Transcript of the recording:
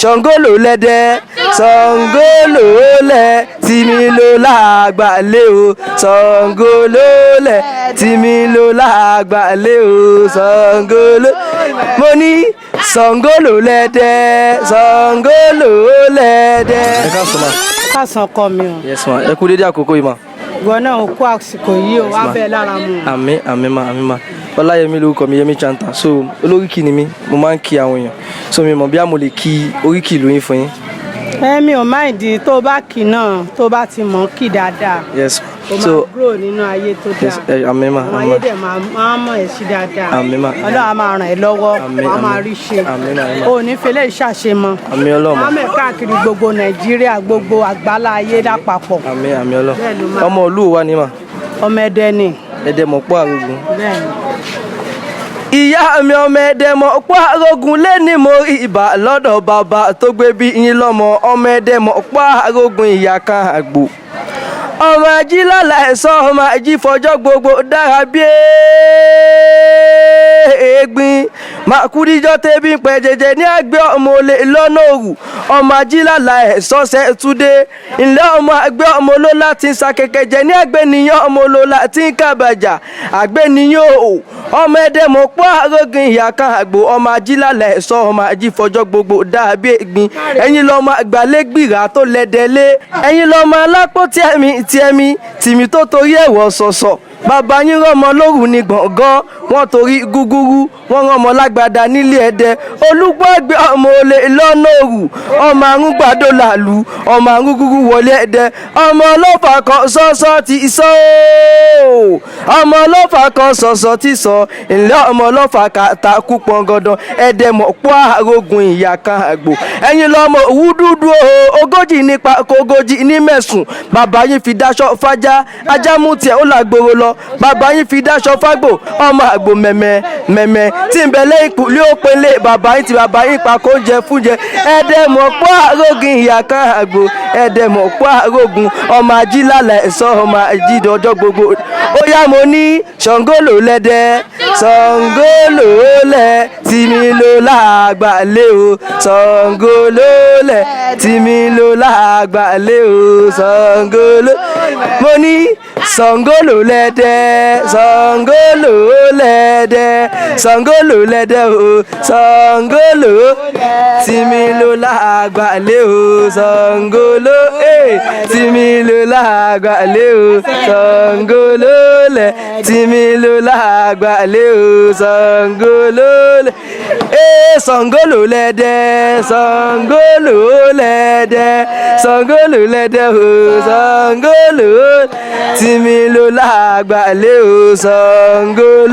Ṣàngó ló lẹ́dẹ, Ṣàngó ló lẹ̀, tìmí ló lágbàlẹ̀ o. Ṣàngó ló lẹ̀, tìmí ló lágbàlẹ̀ o. Ṣàngó ló, mo ní Ṣàngó ló lẹ́dẹ, Ṣàngó ló lẹ́dẹ. Ẹ káàsán ma. Káàsán kọ mi o. Yes ma, ẹ kú dédé àkókò yìí ma. Ìwọ náà ò kó àsìkò yìí o, wá bẹ́ẹ̀ lára mu. Àmín, àmín ma, àmín ma. Ọláyẹmí lórúkọ mi, Yẹmí Chanta. So olóríkì ni mí, mo máa ń kí àwọn èèyàn, so mi mọ̀ bí a mo lè kí oríkì ìlú yín fún yín. Ẹ̀mi ò má ìdí tó bá kì náà, tó bá ti mọ̀ kì dáadáa. Yes. O máa So grow nínú ayé tó yes. dáa. Ẹ àmín ma. Àwọn Àmín ayé ma. dẹ̀ máa mọ̀ ẹ́ sí dáadáa. Àmín ma. Ọlọ́run á máa ràn ẹ́ lọ́wọ́. Àmín, wàá máa àmín. rí ṣe. Àmín, àmín ma. O ò ní fẹlẹ́ ìṣàṣemọ. Àmín Ọlọ́run ma. Wàá mẹ̀ káàkiri gbogbo Nàìjíríà, gbogbo àgbálá ayé lápapọ̀. Àmín, àmín Ọlọ́run. Bẹ́ẹ̀ ló máa. Ọmọ ìlú wa ni mà? Ọmọ Ẹdẹ ni. Ẹdẹ mọ̀pọ̀ àrògùn. Bẹ́ẹ̀ ni. Ìyá mi, ọmọ Ẹdẹ mọ̀pọ̀ àrògùn lẹ́ni, mo rí ibà lọ́dọ̀ bàbá tó gbé bí yín lọ́mọ. Ọmọ Ẹdẹ mọ̀pọ̀ àrògùn, ìyá kan àgbò, ọmọ ají lálá ẹ̀sán, ọmọ ají fọjọ́ gbogbo dára bí egbin màkúdíjọ́ tẹ́bí ń pẹ́ jẹjẹ ní àgbẹ̀, ọmọ olè lọ́nà òrù, ọmọ ají lálá ẹ̀sán ṣẹ́ túndé ńlẹ́, ọmọ àgbẹ̀, ọmọ olólà tí ń sa kẹ̀kẹ́ jẹ ní àgbẹ̀ nìyẹn, ọmọ olólà tí ń kàbàjà àgbẹ̀ nìyẹn o. Ọmọ Ẹdẹ mọ̀ pọ́ àrògìn, ìyá kan àgbò, ọmọ ají lálá ẹ̀sán, ọmọ ají fọjọ́ gbogbo dára bí egbin. Ẹ̀yin lọ́mọ àgbàlégbìrà tó lẹ́dẹ̀lé, ẹ̀yin lọ́mọ alápò tí ẹ̀mí tìmí tó torí ẹ̀wọ̀ sọ̀sọ̀. Bàbá yín rọmọ lóru ní gbọ̀ngàn, wọ́n torí gúgúrú, wọ́n rọmọ lágbàdá nílé Ẹdẹ. Olùgbàgbé, ọmọ olè lọ́nà òrù, ọmọ arúgbàdo làlú, ọmọ arúgúrú wọlé Ẹdẹ, ọmọ ọlọ́fà kan sọ́sọ́ ti sọ ooo, ọmọ ọlọ́fà kan sọ̀sọ̀ ti sọ ìlẹ́, ọmọ ọlọ́fà kàtà kú pọngandan. Ẹdẹ mọ̀ pọ́ àrògùn, ìyá kan àgbò, ẹ̀yin lọ́mọ òwú dúdú o, 40 nípa kogójì ní mẹ̀sùn. Bàbá yín fi dáṣọ fájá, ajá mú tiẹ̀ ó làgbòrò lọ. Bàbá yín fi dáṣọ fágbò, ọmọ àgbò mẹ̀mẹ̀ mẹ̀mẹ̀ tí ń bẹ lẹ́yìn kùlé ó pélé. Bàbá yín ti bàbá yín pa kó jẹ fúnjẹ. Ẹdẹ mọ̀ pọ́ àrògùn, ìyá kan àgbò, Ẹdẹ mọ̀ pọ́ àrògùn, ọmọ ajílálẹ̀ ẹ̀sọ́, ọmọ ajídọ̀jọ́ gbogbo. Ó yá, mo ní Ṣàngó ló lẹ́dẹ, Ṣàngó ló lẹ̀, tìmí ló lágbàlẹ̀ o. Ṣàngó ló lẹ̀, tìmí ló lágbàlẹ̀ o. Ṣàngó ló, mo ní Ṣàngó ló lẹ́dẹ, Ṣàngó ló lẹ́dẹ, Ṣàngó ló lẹ́dẹ o. Ṣàngó ló tìmí ló lágbàlẹ̀ o. Ṣàngó ló tìmí ló lágbàlẹ̀ o. Ṣàngó ló lẹ̀, tìmí ló lágbàlẹ̀ o. Ṣàngó ló lẹ̀, Ṣàngó ló lẹ́dẹ, Ṣàngó ló lẹ́dẹ, Ṣàngó ló lẹ́dẹ o. Ṣàngó ló tìmí ló lágbàlẹ̀ o. Ṣàngó ló.